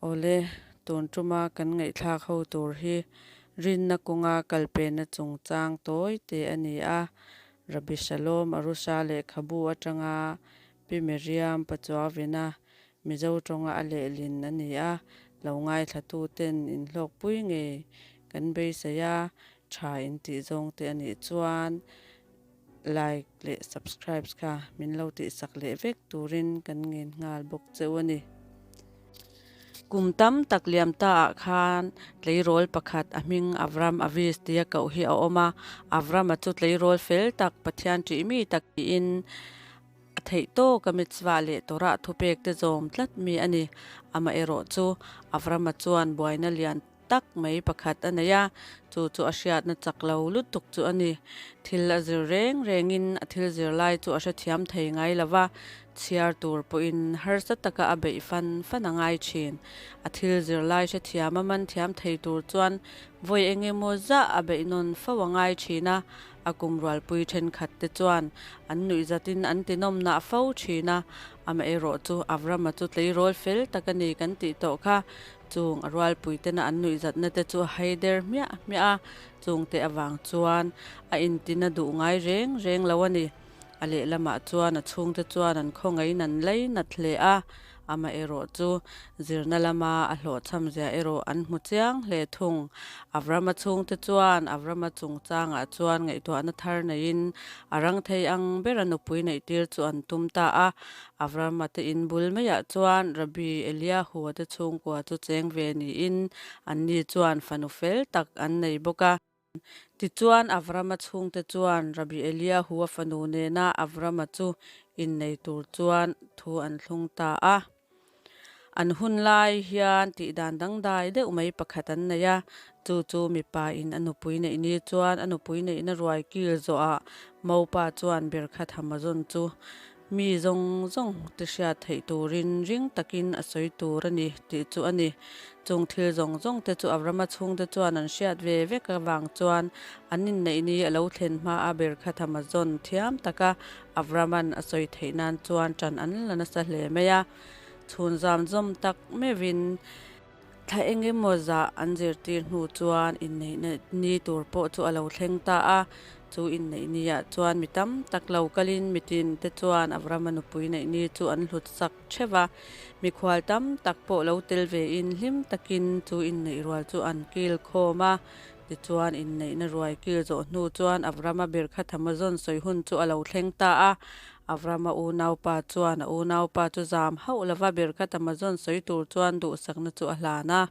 Awle, tun tuma kan ngaihthlak ho tur hi rinna kawnga kalpenna chungchang tawi te a ni a. Rabbi Shalom Arusha lehkhabu atanga Pi Miriam Pachuavina Mizo tawnga a lehlin a ni a, lo ngaithlatuten inhlawkpui ngei kan beisei a, tha intih zawng te a nih chuan Like leh subscribes kha min lo tihsak leh vek turin kan ngen nghal bawk cheu a ni. Kum tam tak liam ta ah khan tleirawl pakhat a hming Avram Avis tia koh hi a awm a, Avrama chu tleirawl fel tak Pathian ṭih mi tak tiin a theih tawk a mitzvah leh Torah thupek te zawm tlat mi a ni. Amaherawh chu Avrama chuan buaina lian tak mai pakhat a nei a, chu chu a hriatna chak lo lutuk chu a ni. Thil a zir reng rengin a thil zir lai chu a hrethiam thei ngai lo va, chhiar tur pawhin harsa taka a beih fan fan a ngai thin. A thil zir lai hrethiam a man thiam thei tur chuan vawi eng emaw zah a beih nawn fo a ngai thin a, a kum rualpui thenkhat te chuan an nuihzatin an tinawmnah fo thin a, amaherawh chu Avrama chu tleirawl fel tak a ni kan tih tawh kha. Chung a rualpuitena an nuihzatna te chu a hai der hmiah hmiah a, chungte avang chuan a intina duh ngai reng reng lo a ni. A lehlamah chuan a chhungte chuan an khawngaihin an lei nat hle a, amaherawh chu zirna lama a hlawhchham zia erawh an hmu chiang hle thung. Avrama chhungte chuan Avrama chungchangah chuan ngaihtuahna thar neiin a rang thei ang bera nupui neihtir chu an tum ta a, Avrama te in bul maiah chuan Rabbi Eliahua te chhungkua chu cheng ve niin anni chuan fanu fel tak an nei bawk a. Tichuan Avrama chhungte chuan Rabbi Eliahua fanu nena Avrama chu innei tur chuan thu an thlung ta a. An hun lai hian tihdan dangdai deuh mai pakhat an nei a, chu chu mipa in a nupui neih ni chuan a nupui neihna ruai kil zawhah Mopa chuan Birkhat Hamazon chu Mi zawng zawng te hriat theih turin ring takin a sawi tur a ni tih chu a ni. Chung thil zawng zawng te chu Abrama chhungte chuan an hriat ve vek avang chuan an inneih ni a lo thlen hma a ber kha tham a zawn thiam taka Abraman a sawi theih nan chuan ṭan an la nasa hle mai a. Chhun zam zawm tak meuhin thla eng emaw zah an zirtir hnu chuan inneihna ni tur pawh chu a lo thleng ta a. Chu inneih niah chuan mi tam tak lo kalin mitin te chuan Abrahama nupui neih ni chu an hlut sak theuh a. Mikhual tam tak pawh lo tel vein hlim takin chu inneih rual chu an kil khawm a. Tichuan inneihna ruai kil zawh hnu chuan Abrahama Birkhat Hamazon sawi hun chu a lo thleng ta a. Avrama unaupa chuan a unaupa chu zam hauh lova Birkat Amazon sawi tur chuan duhsakna chu a hlan a.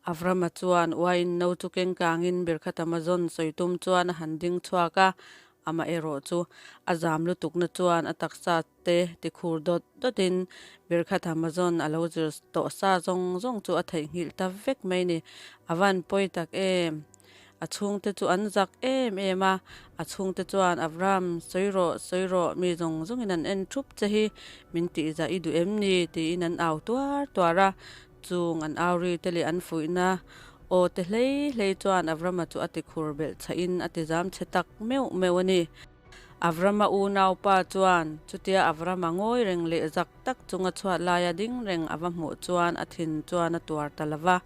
Avrama chuan uain no chu keng kangin Birkat Amazon sawi tum chuan a han ding chhuak a, amaherawh chu a zam lutukna chuan a taksa te tikhur dawt dawtin Birkat Amazon a lo zir tawh sa zawng zawng chu a theihnghilh ta vek mai ni. A van pawi tak em! A chhungte chu an zak em em a, a chhungte chuan, Avram, sawi rawh, sawi rawh, mi zawng zawngin an en thup che hi, min tihzah i duh em ni? tiin an au tuar tuar a. Chung an au ri te leh an fuihna aw te hlei hlei chuan Avrama chu a tikhur belh chhahin a tizam chhe tak meuh meuh a ni. Avrama unaupa chuan chutia Avrama ngawi reng leh zak tak chunga chhuat laia ding reng a va hmuh chuan a thin chuan a tuar ta lo va.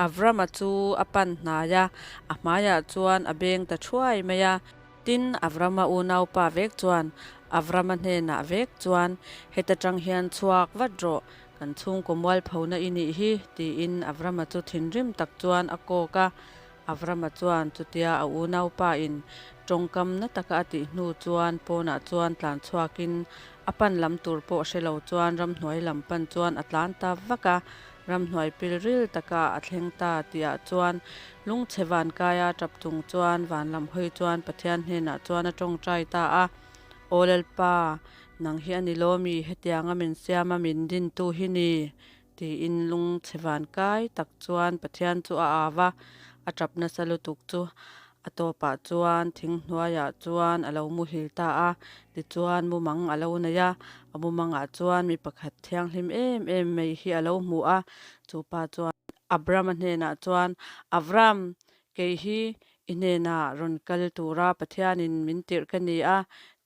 Avrama chu a pan hnai a, a hmaiah chuan a beng ta thuai mai a. Tin, Avrama unaupa vek chuan Avrama hnenah vek chuan, Heta tang hian chhuak vat rawh, kan chhungkaw mualphona i nih hi, tiin Avrama chu thinrim tak chuan a kawk a. Avrama chuan chutia a unaupa in tawngkam na taka a tih hnu chuan pawnah chuan tlan chhuakin a pan lam tur pawh hre lo chuan ramhnuai lam pan chuan a tlan ta vak a. Ramhnuai pilril taka a thleng ta tihah chuan lungchhe vankaia tap chung chuan van lam hawi chuan Pathian hnenah chuan a tawngtai ta a, Aw Lalpa, nang hi a ni lawmi hetianga min siama min dintu hi ni? tiin lungchhe vankai tak chuan Pathian chu a au a, a tap nasa lutuk chu A tawpah chuan thing hnuaiah chuan a lo muhil ta a, tichuan mumang a lo nei a, a mumangah chuan mi pakhat thianghlim em em mai hi a lo hmu a, chu pa chuan Abrama hnenah chuan, Avram, kei hi i hnenah rawn kal tura Pathianin min tirh ka ni a.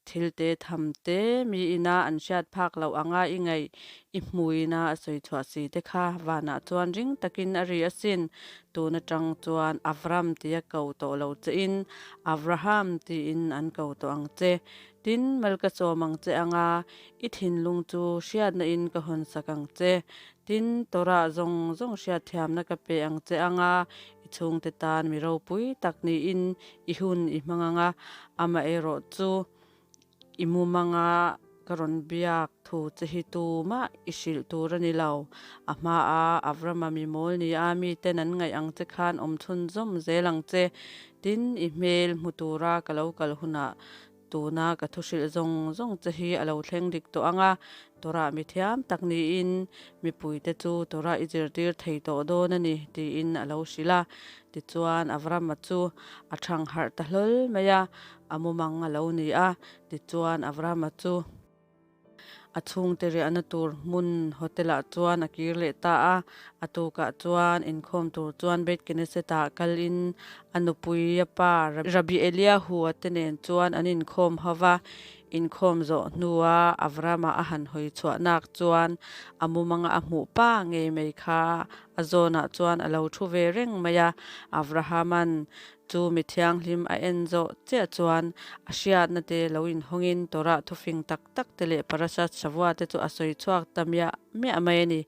Thil te tham te, mi ina an hriat phak loh anga i ngaih, i hmuina a sawi chhuah si te kha vanah chuan ring takin a ri asin. Tun atang chuan Avram tia ko tawh lo chein Avraham tiin an ko tawh ang che. Tin, mal ka sawm ang che anga i thinlung chu hriatna in ka hawnsak ang che. Tin, Torah zawng zawng hriatthiamna ka pe ang che anga i chhungte tan mi ropui tak niin i hun i hmang ang a, amaherawh chu i mumanga ka rawn biak thu che hi tumah i hrilh tur a ni lo. A hmaa Avrama mi mawl ni a miten an ngaih ang che khan awm chhunzawm zel ang che. Tin, i hmel hmu tura ka lo kal hunah Tuna ka thu hrilh zawng zawng che hi a lo thleng dik tawh ang a, Torah mi thiam tak niin mipuite chu Torah i zirtir thei tawh dawn a ni, tiin a lo hrilh a. Tichuan, Avrama chu a thang harh ta hlawl mai a, a mumang a lo ni a. Tichuan, Avrama chu. A chhungte riahna tur hmun hotel-ah chuan a kir leh ta a. A tukah chuan inkhawm tur chuan Beit Knesset-ah kalin a nupui a pa Rabbi Eliyahu-a te nen chuan an inkhawm ho va. Inkhawm zawh hnua Avrama a han hawi chhuah nak chuan a mumanga a hmuh pa ngei mai kha a zawnah chuan a lo thu ve reng mai a. Avrahama'n Chu mi thianghlim a en zawh chiah chuan a hriatna te lo inhawngin Torah thufing tak tak te leh Parashat Shavua te chu a sawi chhuak ta miah miah mai a ni.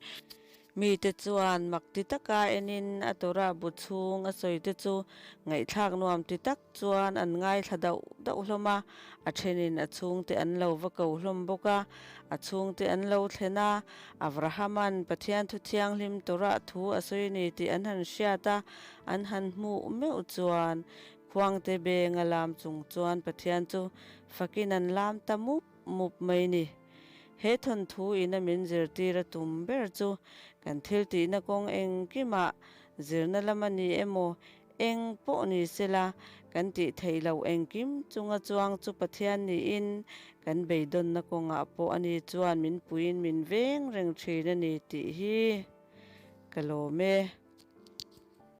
Mite chuan mak ti taka enin a Torah bu chhung a sawi te chu ngaihthlak nuam ti tak chuan an ngaithla dauh dauh hlawm a, a thenin a chhungte an lo va ko hlawm bawk a, a chhungte an lo thlen a, Abrahama'n Pathian thu thianghlim Torah thu a sawi a ni tih an han hriat a, An han hmuh meuh chuan khuangte benga lam chung chuan Pathian chu fakin an lam ta mup mup mai ni. He thawnthu ina min zirtir a tum ber chu kan thil tihna kawng engkimah zirna lam a ni emaw eng pawh ni sela kan tih theih loh engkim chunga chuang chu Pathian niin kan beidawnna kawngah pawh ani chuan min puiin min veng reng thin a ni tih hi ka lawm e.